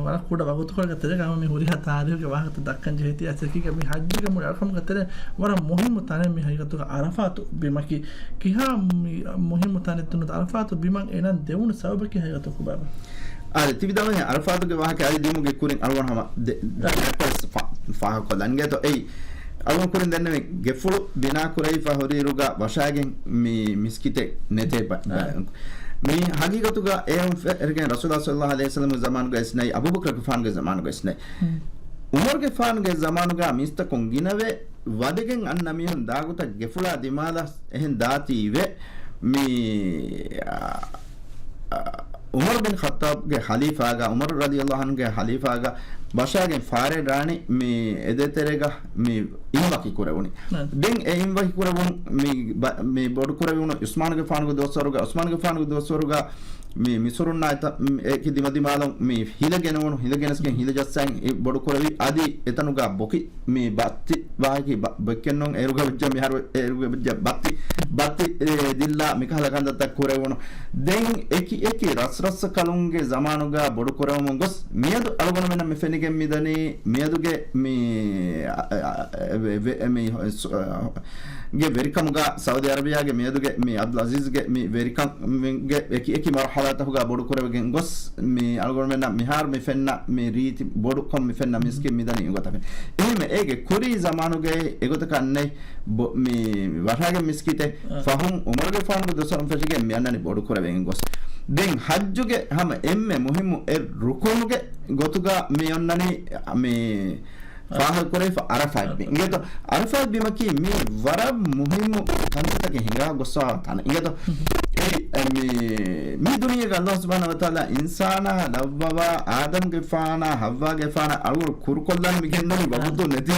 ވަރަށް ކުޑަ ވަގުތުކޮޅަކަށް ތެރޭގަ ހަމަ މި ހުރިހާ ތާރީހުގެ ވާހަކަތައް ދައްކަން ޖެހޭތީ އަސް އެކީގަ މި ހައްޖުގެ މުޅި އަޅުކަމުގެ ތެރޭ ވަރަށް މުހިއްމު ތަނެއް މި ހަގީގަތުގަ އަރަފާތު ބިމަކީ. ކިހާ މި މުހިއްމު ތަނެއް ތުނުދަ އަރަފާތު ބިމަށް އެނަން ދެވުނު ސަބަބަކީ ހަގީގަތު ކޮބާބަ؟ އާދެ، ތިބިދާމެހެ އަރަފާތުގެ ވާހަކަ އަދި ދިމުގެ ކުރިން އަޅުވަން ހަމަ ދެ، ދެ، ފަ، ފާހަގަކޮށްލަން ގޭތޯ އެއީ. އަޅުން ކުރިން ދެންނެވި ގެފުޅު ބިނާ ކުރެވިފަ ހުރިއިރުގަ ވަށާގެން މި މިސްކިތެއް ނެތޭ ބަ-، އާ. ބަ-، މި ހަގީގަތުގަ އެހުން ފެރިގެން ރަސޫލާ ޞައްލައްލާހު ޢަލައިހި ވަސައްލަމުގެ ޒަމާނުގަ އެސް ނައި، އަބޫބަކްރުގެފާނުގެ ޒަމާނުގަ އެސް ނައި. ހުން. ޢުމަރުގެފާނުގެ ޒަމާނުގަ މީސްތަކުން ގިނަވެ ވަދެގެން އަންނަ މީހުން ދާގުތަށް ގެފުޅާ ދިމާލަށް އެހެން ދާތީވެ މި، އާ، އާ، ޢުމަރު ބިން ޚައްޠާބްގެ ޚަލީފާގަ، ޢުމަރު ރަޟިޔައްލާހު ޢަންހުގެ ޚަލީފާގަ ވަށާގެން ފާރެއް ރާނީ މި އެދޭތެރޭގަ މި އިންވަކި ކުރެވުނީ. ނަ. ދެން އެ އިންވަކި ކުރެވުން މި ބަ-، މި ބޮޑު ކުރެވުނު ޢުސްމާނުގެފާނުގެ ދުވަސްވަރުގަ، ޢުސްމާނުގެފާނުގެ ދުވަސްވަރުގަ މި މިސުރުންނާ އެތަ-، މި އެކި ދިމަދިމާލުން މި ހިލަ ގެނެވުނު، ހިލަ ގެނެސްގެން ހިލަ ޖައްސަން އެ ބޮޑު ކުރެވި އަދި އެތަނުގަ ބޮކި މި ބައްތި ވާހަކަ ބަ-، ބޮއްކެއްނު އޭރުގަ ވެއްޖެ މިހާރު އޭރުގަ ވެއްޖެ ބައްތި، ބައްތި، އެ، ދިއްލާ މިކަހަލަ ކަންތައްތައް ކުރެވުނު. ދެން އެކި އެކި ރަސްރަސްކަލުންގެ ޒަމާނުގަ ބޮޑު ކުރެވުމުން ގޮސް މިއަދު އަޅުގަނޑުމެންނަށް މި ފެނިގެން މިދަނީ މިއަދުގެ މި، އަ، އަ، އަ، ވެ-، ވެ-، މި، ސު-، އަ، ގެ ވެރިކަމުގަ ސައުދީ އަރަބިޔާގެ މިއަދުގެ މި އަބްދުލް އަޒީޒްގެ މި ވެރިކަމުގެ އެކި އެކި މަރުޙަލާތަކުގަ ބޮޑު ކުރެވިގެން ގޮސް މި އަޅުގަނޑުމެންނަށް މިހާރު މި ފެންނަ މި ރީތި ބޮޑު ކޮށް މި ފެންނަ މިސްކިތް މިދަނީ އެގޮތަށް. އެހެންވެ އޭގެ ކުރީ ޒަމާނުގައި އެގޮތަކަށް ނެތް ބޮ-، މި ވަށާގެ މިސްކިތެއް އަ. ފަހުން ޢުމަރުގެފާނުގެ ދުވަސްވަރުން ފެށިގެން މި އަންނަނީ ބޮޑު ކުރެވިގެން ގޮސް. ދެން ހައްޖުގެ ހަމަ އެންމެ މުހިއްމު އެއް ރުކުނުގެ ގޮތުގަ މި އޮންނަނީ މި ފާހަގަކުރެވިފަ ޢަރަފާތް ބިން. އިނގޭތޯ؟ ޢަރަފާތް ބިމަކީ މީ ވަރަށް މުހިއްމު ކަންތައްތަކެއް ހިނގާ ގޮއްސާ ތަނެއް. އިނގޭތޯ؟ އެ، އެ، މި، މި ދުނިޔޭގަ ﷲ ސުބްޙާނަހޫ ވަތަޢާލާ އިންސާނާ ލައްވަވާ އާދަމްގެފާނާ ޙައްވާގެފާނާ އަޅުގަނޑު ކުރުކޮށްލަން މި ގެންދަނީ ވަގުތު ނެތީ.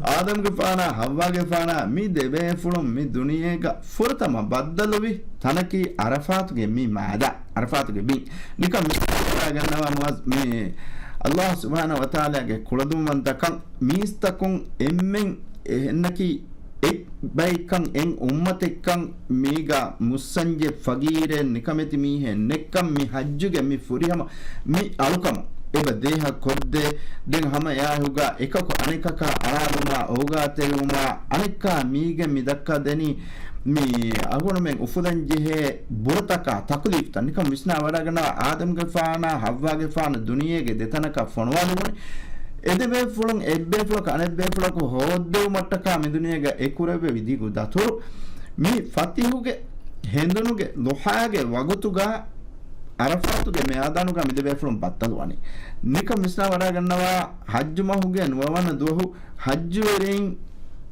އާދަމްގެފާނާ ޙައްވާގެފާނާ މި ދެބޭފުޅުން މި ދުނިޔޭގަ ފުރަތަމަ ބައްދަލުވި ތަނަކީ ޢަރަފާތުގެ މި މައިދާ، ޢަރަފާތުގެ ބިން. ނިކަން މި ގަންނަވާ މުޢާޒް މި ﷲ ސުބްޙާނަހޫ ވަތަޢާލާގެ ކުޅަދުންވަންތަކަން މީސްތަކުން އެންމެން އެހެންނަކީ އެއް ބައެއްކަން އެއް އުއްމަތެއްކަން މީގަ މުއްސަންޖެއް ފަގީރެއް ނިކަމެތި މީހެއް ނެއްކަން މި ޙައްޖުގެ މި ފުރިހަމަ މި އަޅުކަމު އެބަ ދޭހަ ކޮށްދޭ. ދެން ހަމަ އެއާއެކުގަ އެކަކު އަނެކަކާ އަޅާލުމާ އޯގާތެރިވުމާ އަނެއްކާ މީގެ މި ދައްކާ ދެނީ މި އަޅުގަނޑުމެން އުފުލަން ޖެހޭ ބުރަތަކާ ތަކުލީފްތައް. ނިކަން ވިސްނާ ވަޑައިގަންނަވާ އާދަމްގެފާނާ ޙައްވާގެފާނު ދުނިޔޭގެ ދެތަނަކަށް ފޮނުވާލެވުނީ. އެދެބޭފުޅުން އެއްބޭފުޅަކު އަނެއްބޭފުޅަކު ހޯއްދެވުމަށްޓަކާ މި ދުނިޔޭގަ އެކުރެއްވެވި ދިގު ދަތުރު މި ފަތިހުގެ ހެނދުނުގެ ލުހާގެ ވަގުތުގަ ޢަރަފާތުގެ މައިދާނުގަ މި ދެބޭފުޅުން ބައްދަލުވަނީ. ނިކަން ވިސްނާ ވަޑައިގަންނަވާ ޙައްޖު މަހުގެ ނުވަވަނަ ދުވަހު ޙައްޖުވެރިން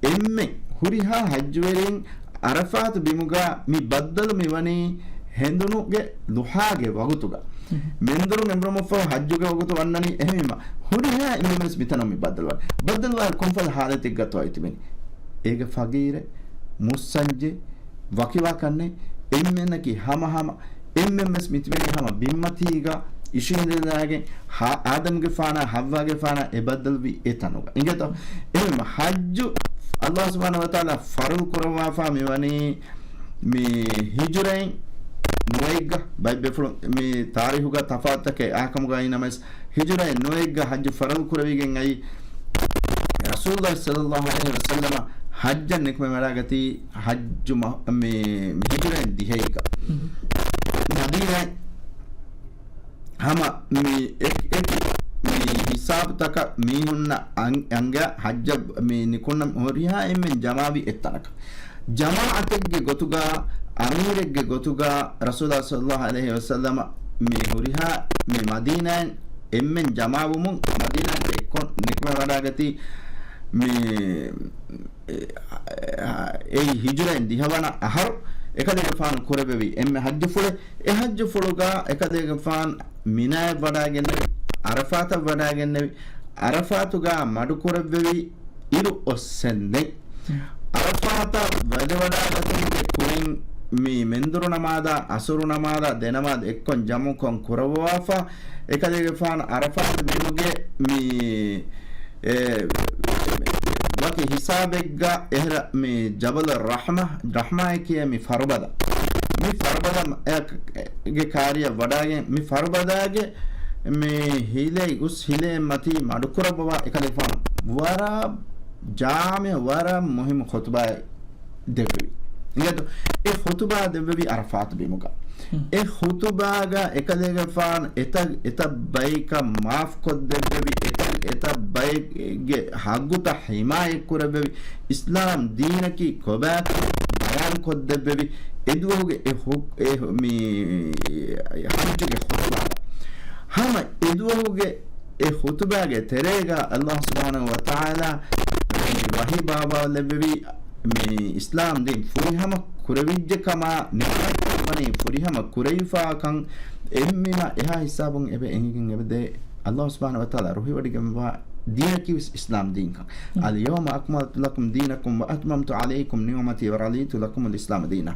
އެންމެ ހުރިހާ ޙައްޖުވެރިން ޢަރަފާތު ބިމުގަ މި ބައްދަލު މި ވަނީ ހެނދުނުގެ ލުހާގެ ވަގުތުގަ. މެންދުރުން އެނބުރުމަށްފަހު ޙައްޖުގެ ވަގުތު ވަންނަނީ އެހެންވީމަ، ހުރިހާ އެންމެންވެސް މިތަނަށް މި ބައްދަލުވާނެ. ބައްދަލުވާ ކޮންފަދަ ޙާލަތެއްގަތޯ ތިބެނީ؟ އޭގެ ފަގީރެއް، މުއްސަންޖެއް، ވަކިވާކަންނެއް، އެންމެންނަކީ ހަމަހަމަ، އެންމެންވެސް މިތިބެނީ ހަމަ ބިންމަތީގަ، އިށީނދެލާގެން، ހާ-، އާދަމްގެފާނާ، ޙައްވާގެފާނާ އެބައްދަލުވި އެތަނުގަ. އިނގޭތޯ؟ އެހެން ޙައްޖު ﷲ ސުބްޙާނަހޫ ވަތަޢާލާ ފަރުޟު ކުރައްވާފާ މިވަނީ މި ހިޖުރައިން ނުވައެއްގަ. ބައެއް ބޭފުޅުން މި ތާރީޚުގަ ތަފާތުތަކެއް އާކަމުގައި ނަމަވެސް، ހިޖުރައިން ނުވައެއްގަ ޙައްޖު ފަރުޟު ކުރެވިގެން އައި، ރަސޫލުﷲ ޞައްލަﷲު ޢަލައިހި ވަސައްލަމަ ޙައްޖަށް ނިކުމެވަޑައިގަތީ ޙައްޖު މަ-، މި، މި ހިޖުރައިން ދިހައެއްގަ. މަދީނާއިން ހަމަ މި އެކި، އެކި މި ހިސާބުތަކަށް މީހުންނަށް އަން-، އަންގަ ޙައްޖަށް މި ނިކުންނަ ހުރިހާ އެންމެން ޖަމާވި އެއްތަނަކަށް. ޖަމާޢަތެއްގެ ގޮތުގަ، އަމީރެއްގެ ގޮތުގަ ރަސޫލާ ޞައްލަﷲު ޢަލައިހި ވަސައްލަމަ މި ހުރިހާ މި މަދީނާއިން އެންމެން ޖަމާވުމުން މަދީނާއަށް އެއްކޮށް ނިކުމެވަޑައިގަތީ މި، އެ، އެ، އެއީ ހިޖުރައިން ދިހަވަނަ އަހަރު އެކަލޭގެފާނު ކުރެއްވެވި އެންމެ ޙައްޖުފުޅެއް. އެ ޙައްޖުފުޅުގަ އެކަލޭގެފާނު މިނާއަށް ވަޑައިގެންނެވި، ޢަރަފާތަށް ވަޑައިގެންނެވި، ޢަރަފާތުގަ މަޑުކުރެއްވެވި އިރު އޮއްސެންދެން، ޢަރަފާތަށް ވަދެވަޑައިގަތުމުގެ ކުރިން މި މެންދުރު ނަމާދާ، ޢަޞުރު ނަމާދާ، ދެ ނަމާދު އެއްކޮށް ޖަމުކޮށް ކުރައްވާފަ، އެކަލޭގެފާނު ޢަރަފާތު ބިމުގެ މި، އެ، ވަކި ހިސާބެއްގަ އެހެރަ މި ޖަބަލު ރަޙްމަ، ރަޙްމާއެކޭ މި ފަރުބަދަ. މި ފަރުބަދަ ގެ ކާރިއަށް ވަޑާގެން މި ފަރުބަދާގެ މި ހިލޭ އުސް ހިލޭ މަތީ މަޑުކުރައްވަވާ އެކަލޭގެފާނު ވަރަށް ޖާމިޢު ވަރަށް މުހިއްމު ޚުތުބާއެއް ދެއްވެވި. އިނގޭތޯ؟ އެ ޚުތުބާ ދެއްވެވި ޢަރަފާތު ބިމުގަ. އެ ޚުތުބާގަ އެކަލޭގެފާނު އެތައް، އެތައް ބަޔަކަށް މާފް ކޮށްދެއްވެވި، އެތައް، އެތައް ބައެއްގެ ޙައްޤުތައް ޙިމާޔަތް ކުރެއްވެވި، އިސްލާމް ދީނަކީ ކޮބާކަން ބަޔާން ކޮށްދެއްވެވި، އެ ދުވަހުގެ އެ ހު-، އެ މި ޙައްޖުގެ ޚުތުބާ. ހަމަ އެ ދުވަހުގެ އެ ޚުތުބާގެ ތެރޭގަ ﷲ ސުބްޙާނަހޫ ވަތަޢާލާ ވަޙީ ބާވާލެއްވެވި، މި އިސްލާމް ދީން ފުރިހަމަ ކުރެވިއްޖެ ކަމާ، ނިޢުމަތް ވަނީ ފުރިހަމަ ކުރެވިފާ ކަން އެންމެނަށް އެހާ ހިސާބުން އެބަ އެނގިގެން އެބަދޭ. ﷲ ސުބްޙާނަހޫ ވަތަޢާލާ ރުހިވޮޑިގެންވާ ދީނަކީ ވެސް އިސްލާމް ދީންކަން. އަލްޔައުމަ އަކްމަލްތު ލަކުމް ދީނަކުމް ވަ އަތްމަމްތު ޢަލައިކުމް ނިޢުމަތީ ވަ ރަޟީތު ލަކުމުލް އިސްލާމަ ދީނާ.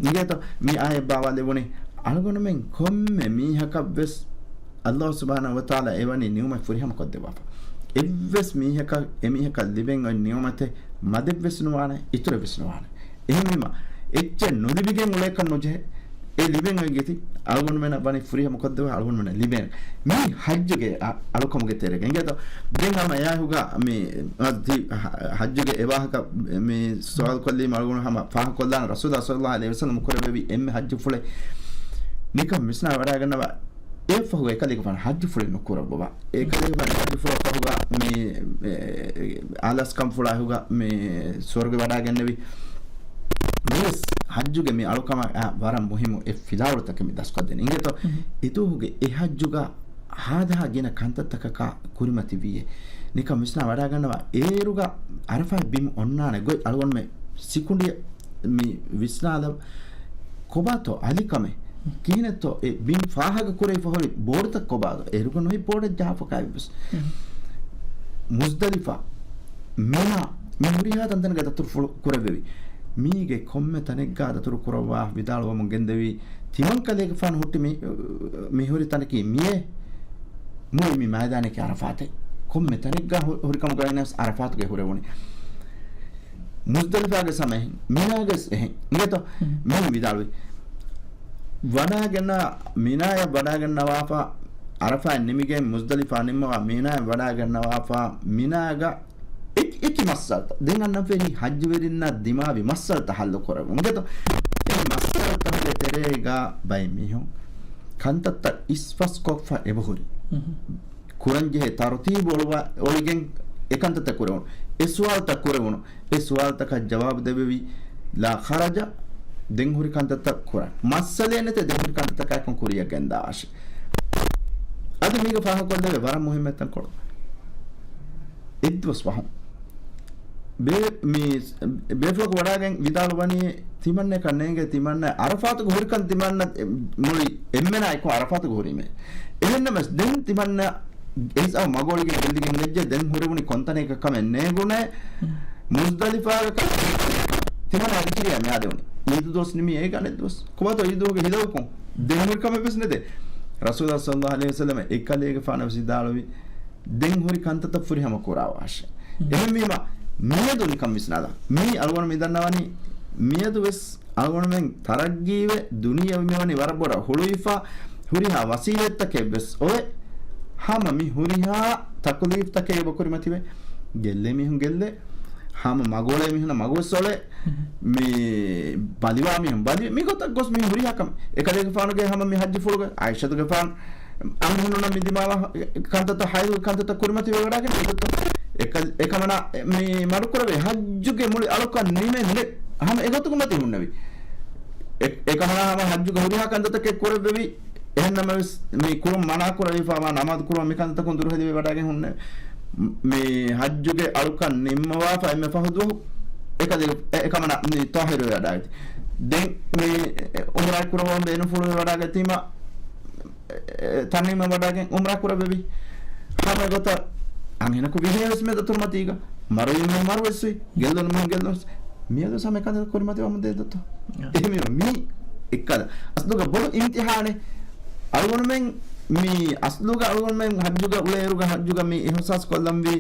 އިނގޭތޯ މި އާޔަތް ބާވާލެވުނީ އަޅުގަނޑުމެން ކޮންމެ މީހަކަށް ވެސް ﷲ ސުބްޙާނަހޫ ވަތަޢާލާ އެވަނީ ނިޢުމަތް ފުރިހަމަ ކޮށްދެއްވާފަ. އެއްވެސް މީހަކަށް އެމީހަކަށް ލިބެން އޮތް ނިޢުމަތެއް މަދެއްވެސް ނުވާނެ، އިތުރެއްވެސް ނުވާނެ. އެހެންވީމަ، އެއްޗެއް ނުލިބިގެން އުޅޭކަށް ނުޖެހޭ. އެ ލިބެން އޮތް ގެތި އަޅުގަނޑުމެނަށް ވަނީ ފުރިހަމަ ކޮށްދެވޭ، އަޅުގަނޑުމެނަށް ލިބޭނެ. މީ ޙައްޖުގެ އަ-، އަޅުކަމުގެ ތެރޭގަ. އިނގޭތޯ، ދެން ހަމަ އެއާހުގަ މި، އަ، ތި-، ޙަ-، ޙައްޖުގެ އެވާހަކަ މި ސުވާލު ކޮށްލީމަ އަޅުގަނޑު ހަމަ ފާހަގަކޮށްލާނެ. ރަސޫލާ ޞައްލައްލާހު ޢަލައިހި ވަސައްލަމަ ކުރެއްވެވި އެންމެ ޙައްޖުފުޅެއް ނިކަން ވިސްނާ ވަޑާގަންނަވާ. އެއަށްފަހު އެކަލޭގެފާނު ޙައްޖުފުޅެއް ނުކުރައްވަވާ. އެކަލޭގެފާނު ޙައްޖުފުޅަށްފަހުގަ މި، އެ، އާލާސްކަންފުޅާހުގަ މި ސުވަރުގެ ވަޑާގެންނެވި. މިވެސް ޙައްޖުގެ މި އަޅުކަމަށް ވަރަށް މުހިއްމު އެއް ފިލާވަޅުތަކެއް މި ދަސްކޮށްދޭނެ. އިނގޭތޯ، އިތުރުގެ އެ ޙައްޖުގަ ހާދަހާ ގިނަ ކަންތައްތަކަކާ ކުރިމަތިވީއޭ. ނިކަން ވިސްނާ ވަޑާގަންނަވާ. އޭރުގަ ޢަރަފާތް ބިމު އޮންނާނެ ގޮތް އަޅުގަނޑުމެން ސިކުނޑިއަށް މި ވިސްނާލަ ކޮބާތޯ އަލިކަމެއް؟ ކިހިނެއްތޯ އެ ބިން ފާހަގަ ކުރެވިފަ ހުރި ބޯޑުތައް ކޮބާތޯ؟ އޭރުގަ ނުހި ބޯޑެއް ޖަހާފަކާ އެއްވެސް. މުޒްދަލިފާ، މިނާ، މި ހުރިހާ ތަންތަނެއްގަ ދަތުރުފުޅު ކުރެވެވި. މީގެ ކޮންމެ ތަނެއްގަ ދަތުރު ކުރައްވާ ވިދާޅުވަމުން ގެންދެވީ، ތިމަން ކަލޭގެފާނު ހުއްޓި މި، މި ހުރި ތަނަކީ މިއޭ. މުޅި މި މައިދާނަކީ ޢަރަފާތެއް. ކޮންމެ ތަނެއްގަ ހު-، ހުރިކަމުގައި ވެސް ޢަރަފާތުގައި ހުރެވުނީ. މުޒްދަލިފާގެ ސަމައިން، މިނާގެ އެހެން. އިނގޭތޯ؟ މި ވިދާޅުވި. ވަޑާގެންނަ، މިނާޔަށް ވަޑާގެންނަވާފަ، ޢަރަފާތް ނިމިގެން މުޒްދަލިފާ ނިންމަވާ މިނާޔަށް ވަޑާގެންނަވާފަ، މިނާގަ އެކި، އެކި މައްސަލަތައް. ދެން އަންނަން ފެށީ ޙައްޖުވެރިންނަށް ދިމާވި މައްސަލަތައް ޙައްލު ކުރެވުން. އިނގޭތޯ؟ އެ މައްސަލަތަކުގެ ތެރޭގަ ބައެއް މީހުން ކަންތައްތައް އިސްފަސްކޮށްފަ އެބަހުރި. ކުރަންޖެހޭ ތަރުތީބު އޮޅުވާ-، އޮޅިގެން އެކަންތައްތައް ކުރެވުނު. އެ ސުވާލުތައް ކުރެވުނު. އެ ސުވާލުތަކަށް ޖަވާބު ދެއްވެވި، ލާ ޚަރަޖަ، ދެން ހުރި ކަންތައްތައް ކުރަން. މައްސަލައެއް ނެތޭ ދެން ހުރި ކަންތައްތަކާއެކު ކުރިއަށް ގެންދާށި. އަދި މީގަ ފާހަގަކޮށްލެވޭ ވަރަށް މުހިއްމު އެއްތަންކޮޅު. އެއްދުވަސް ފަހުން. ބޭ-، މި ބޭފުޅަކު ވަޑާގެން ވިދާޅުވަނީ ތިމަންނައަކަށް ނޭނގޭ ތިމަންނަ ޢަރަފާތުގަ ހުރިކަން ތިމަންނަ މުޅި އެންމެނާ އެކު ޢަރަފާތުގަ ހުރީމޭ. އެހެންނަމަވެސް ދެން ތިމަންނަ އެހިސާބު މަގޯޅިގެން ގެއްލިގެން އެއްޖެ ދެން ހުރެވުނީ ކޮންތަނެއް ކަމެއް ނޭނގުނޭ. މުޒްދަލިފާގަ ތިމަންނަ އަދިކިރިޔާ މިއާދެވުނީ. އީދު ދުވަސް ނިމި އޭގަ އަނެއް ދުވަސް. ކޮބާތޯ އީދުގެ ހިލަވަކުން؟ ދެން ހުރި ކަމެއް ވެސް ނެތޭ. ރަސޫލާ ޞައްލައްލާހު ޢަލައިހި ވަސައްލަމަ އެކަލޭގެފާނަށް ވެސް ވިދާޅުވި، ދެން ހުރި ކަންތައްތައް ފުރިހަމަ ކުރާށޭ. އެހެންވީމަ، މިއަދު ނިކަން ވިސްނާލާ. މީ އަޅުގަނޑު މި ދަންނަވަނީ، މިއަދު ވެސް އަޅުގަނޑުމެން ތަރައްގީވެ، ދުނިޔެ މިވަނީ ވަރަށް ބޮޑަށް ހުޅުވިފަ، ހުރިހާ ވަސީލަތްތަކެއް ވެސް އޮވެ، ހަމަ މި ހުރިހާ ތަކުލީފްތަކެއް އެބަ ކުރިމަތިވެ، ގެއްލޭ މީހުން ގެއްލޭ، ހަމަ މަގުއޮޅޭ މީހުންނަށް މަގުވެސް އޮޅޭ، މި ބަލިވާ މީހުން ބަލި، މި ގޮތަށް ގޮސް މީހުން ހުރިހާ ކަމެއް. އެކަލޭގެފާނުގެ ހަމަ މި ޙައްޖުފުޅުގަ ޢާއިޝަތުގެފާނު އަންހެނުންނަށް މި ދިމާވާ ކަންތައްތައް، ޙައިޟުގެ ކަންތައްތައް ކުރިމަތިވެ ވަޑާގެން އެކަމަނާ މި މަޑުކުރެވޭ ޙައްޖުގެ މުޅި އަޅުކަން ނިމެން ނެ-، ހަމަ އެގޮތުގަ މަތި ހުންނެވި. އެ-، އެކަމަނާ ހަމަ ޙައްޖުގަ ހުރިހާ ކަންތައްތަކެއް ކުރެއްވެވި. އެހެންނަމަވެސް މި ކުރުން މަނާ ކުރެވިފަވާ ނަމާދު ކުރުމަށް މި ކަންތައްތަކުން ދުރުހެލިވެ ވަޑާގެން ހުންނެވި. މި ޙައްޖުގެ އަޅުކަން ނިންމަވާފަ އެންމެ ފަހު ދުވަހު އެކަލޭ-، އެ-، އެކަމަނާ މި ޠާހިރުވެ ވަޑާގަތީ. ދެން މި ޢުމްރާ ކުރައްވަން ބޭނުންފުޅުވެ ވަޑާގަތީމަ، އެ، ތަންޢީމަށް ވަޑާގެން ޢުމްރާ ކުރެއްވެވި. ހަމަ އެގޮތަށް އަންހެނަކު ވިހޭ ވެސް މެދު އަތުރުމަތީގަ، މަރުވީމެން މަރުވެސްވި، ގެއްލުނުމެން ގެއްލުން. މިއަދު ހަމަ އެކަންތައް ކުރިމަތިވަމުން ދޭ ދޯ. އެހެންވީމަ މީ އެއްކަލަ. އަސްލުގަ ބޮޑު އިމްތިޙާނެއް. އަޅުގަނޑުމެން މި އަސްލުގަ އަޅުގަނޑުމެން ޙައްޖުގަ އުޅޭއިރުގަ ޙައްޖުގަ މި އިޙްސާސް ކޮށްލަންވީ،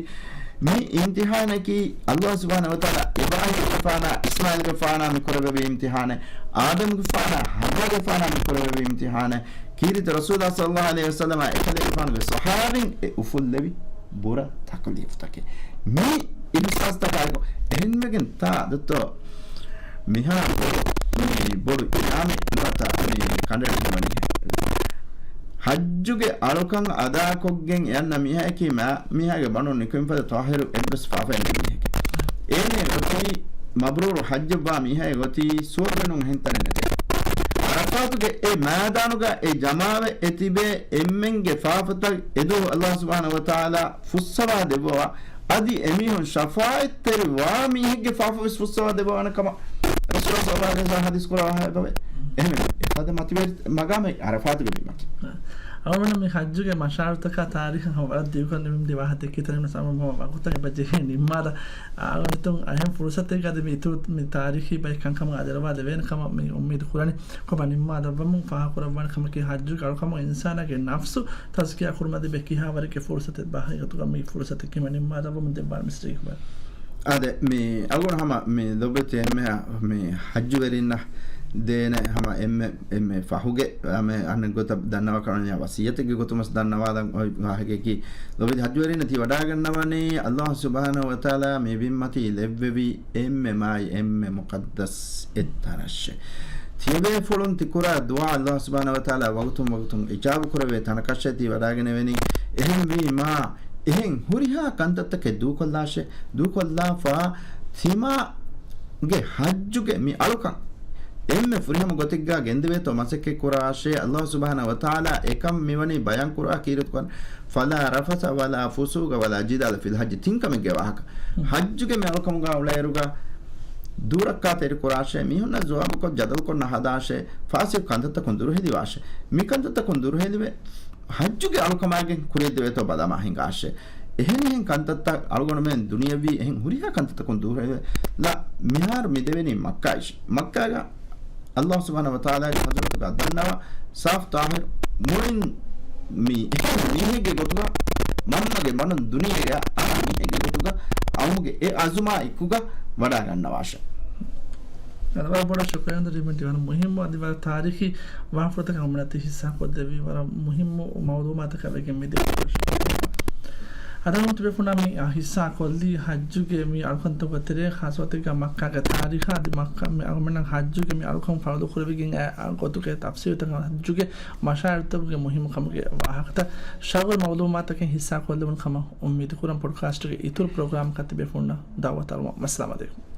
މި އިމްތިހާނަކީ ﷲ ސުބްޙާނަހޫ ވަތަޢާލާ އިބްރާހީމްގެފާނާ، އިސްމާޢީލްގެފާނާ މި ކުރެއްވެވި އިމްތިހާނެއް، އާދަމްގެފާނާ، ޙައްވާގެފާނާ މި ކުރެއްވެވި އިމްތިހާނެއް، ކީރިތި ރަސޫލާ ޞައްލަﷲު ޢަލައިހި ވަސައްލަމާ އެކަލޭގެފާނުގެ ޞަޙާބީން އެ އުފުއްލެވި ބުރަ ތަކުލީފުތަކެއް. މި އިޙްސާސްތަކާއެކު އެހެންވެގެން ތާ ދޮތޯ މިހާ ބޮޑު، މި ބޮޑު އިނާމެއް ނުވަތަ މި ކަނޑައެޅި ހިމަނީ. ޙައްޖުގެ އަޅުކަން އަދާކޮށްގެން އެ އަންނަ މީހަކީ މާ-، މީހާގެ ބަނޑުން ނިކުމެފަދަ ޠާހިރު އެއްވެސް ފާފައެއް ނެތް މީހެކޭ. އޭނަ ގޮތީ މަބްރޫރު ޙައްޖަށްވާ މީހާގެ ގޮތީ ސުވަރުގެ ނޫން އެހެން ތަނެއް ނެތޭ. ޢަރަފާތުގެ އެ މައިދާނުގަ އެ ޖަމާވެ އެ ތިބޭ އެންމެންގެ ފާފަތައް އެދުވަހު ﷲ ސުބްޙާނަހޫ ވަތަޢާލާ ފުއްސަވާ ދެއްވަވާ، އަދި އެމީހުން ޝަފާޢަތްތެރިވާ މީހެއްގެ ފާފަވެސް ފުއްސަވާ ދެއްވާނެ ކަމަށް ރަސޫލާ ޞައްލަﷲު ޢަލައިހި ވަސައްލަމަ ޙަދީޘް ކުރައްވާ ހައިބަވޭ. އެހެންވެ، އެފަދަ މަތިވެރި މަގާމެއް ޢަރަފާތުގެ ބިމަކީ. އަޅުގަނޑު މި ޙައްޖުގެ މަޝާޢިރުތަކާ ތާރީޚަށް ހަމަ ވަރަށް ދިގުކޮށް ނިމިދި ވާހަކަ ދެއްކިތަން ވެސް ހަމަ ވަގުތަށް އެބަ ޖެހޭ ނިންމާލަން. އަޅުގަނޑު އަހެން ފުރުޞަތެއްގަ އަދި މި އިތުރު މި ތާރީޚީ ބައެއް ކަންކަމަށް އަދި އަރުވާ ދެވޭނެ ކަމަށް މި އުއްމީދު ކުރަނީ. ކޮބާ ނިންމާލައްވަމުން ފާހަގަކުރައްވާނެ ކަމަކީ ޙައްޖުގެ އަޅުކަމުން އިންސާނާގެ ނަފްސު ތަޒްކިޔާ ކުރުމަށް ލިބޭ ކިހާވަރެއްގެ ފުރުޞަތެއް ބާ ހަގީގަތުގަ މި ފުރުޞަތަކީ މި ނިންމާލައްވަމުން ދެއްވާނެ މިސްރީ ކޮބާ؟ އާދެ، މި އަޅުގަނޑު ހަމަ މި ލޮބުވެތި އެންމެހާ މި ޙައްޖުވެރިންނަށް ދޭނެ ހަމަ އެންމެ، އެންމެ ފަހުގެ އަނެއް ގޮތަށް ދަންނަވާ ކަމަށް ވަޞިއްޔަތެއްގެ ގޮތުން ވެސް ދަންނަވާލަން އޮތް ވާހަކައަކީ، ލޮބުވެތި ޙައްޖުވެރިންނަށް ތި ވަޑާގަންނަވަނީ ﷲ ސުބްޙާނަހޫ ވަތަޢާލާ މި ބިންމަތީ ލެއްވެވި އެންމެ މާތް އެންމެ މުޤައްދަސް އެއް ތަނަށޭ. ތިޔަބޭފުޅުން ތިކުރާ ދުޢާ ﷲ ސުބްޙާނަހޫ ވަތަޢާލާ ވަގުތުން ވަގުތުން އިޖާބަ ކުރެވޭ ތަނަކަށޭ ތި ވަޑާގެނެވެނީ. އެހެންވީމާ، އެހެން ހުރިހާ ކަންތައްތަކެއް ދޫކޮށްލާށޭ، ދޫކޮށްލާފަ ތިމާގެ ޙައްޖުގެ މި އަޅުކަން އެންމެ ފުރިހަމަ ގޮތެއްގާ ގެންދެވޭތޯ މަސައްކަތް ކުރާށޭ. ﷲ ސުބްޙާނަހޫ ވަތަޢާލާ އެކަން މިވަނީ ބަޔާން ކުރާ ކީރިތި ޤުރްއާން، فلا رفث ولا فسوق ولا جدال في الحج، ތިން ކަމެއްގެ ވާހަކަ. ޙައްޖުގެ މި އަޅުކަމުގާ އުޅޭއިރުގަ ދޫރައްކާތެރި ކުރާށޭ، މީހުންނަށް ޒުވާބުކޮށް ޖަދަލުކޮށް ނަހަދާށޭ، ފާސިޤު ކަންތައްތަކުން ދުރުހެލިވާށޭ. މި ކަންތައްތަކުން ދުރުހެލިވެ، ޙައްޖުގެ އަޅުކަމާގެން ކުރިއަށްދެވޭތޯ ބަލާމާ ހިނގާށޭ. އެހެނިހެން ކަންތައްތައް އަޅުގަނޑުމެން ދުނިޔަވީ އެހެން ހުރިހާ ކަންތައްތަކުން ދުރުހެލިވެ، ލަ މިހާރު މި ދެވެނީ މައްކާއިށް. މައްކާގަ ﷲ ސުބްޙާނަހޫ ވަތަޢާލާގެ ޙަޟްރަތުގަ ދަންނަވާ ސާފު ޠާހިރު މުޅިން މި އެހެން މީހެއްގެ ގޮތުގަ، މަންމަގެ ބަނޑުން ދުނިޔޭގަ އަރާ މީހެއްގެ ގޮތުގަ އައުމުގެ އެ އަޒުމާ އެކުގަ ވަޑާގަންނަވާށޭ. ވަރަށް ބޮޑަށް ޝުކުރިއްޔާ ދަރިމެން ވަރަށް މުހިއްމު އަދި ވަރަށް ތާރީޚީ ވާހަކަފުޅުތަކެއް ހަމަ ތި ހިއްސާކޮށްދެއްވީ. ވަރަށް މުހިއްމު މައުލޫމާތަކަށް ވެގެން މިދެނީ. އަދި ތިބޭފުޅުންނާ މި ހިއްސާ ކޮށްލީ ޙައްޖުގެ މި އަޅުކަންތަކުގެ ތެރޭ، ޚާއްޞަ ގޮތެއްގަ މައްކާގެ ތާރީޚާ އަދި މައްކާ މި އަޅުގަނޑުމެންނަށް ޙައްޖުގެ މި އަޅުކަން ފަރުޟު ކުރެވިގެން އައި ގޮތުގެ ތަފްޞީލުތަކަށް ޙައްޖުގެ މަޝާޢިރުތަކުގެ މުހިއްމުކަމުގެ ވާހަކަތައް ޝަރު މައުލޫމާތަކެއް ހިއްސާ ކޮށްލެވުނު ކަމަށް އުއްމީދު ކުރަން. ޕޮޑްކާސްޓްގެ އިތުރު ޕްރޮގްރާމަކަށް ތިބޭފުޅުންނަށް ދަޢުވަތު އަރުވަން. އައްސަލާމު ޢަލައިކުމް.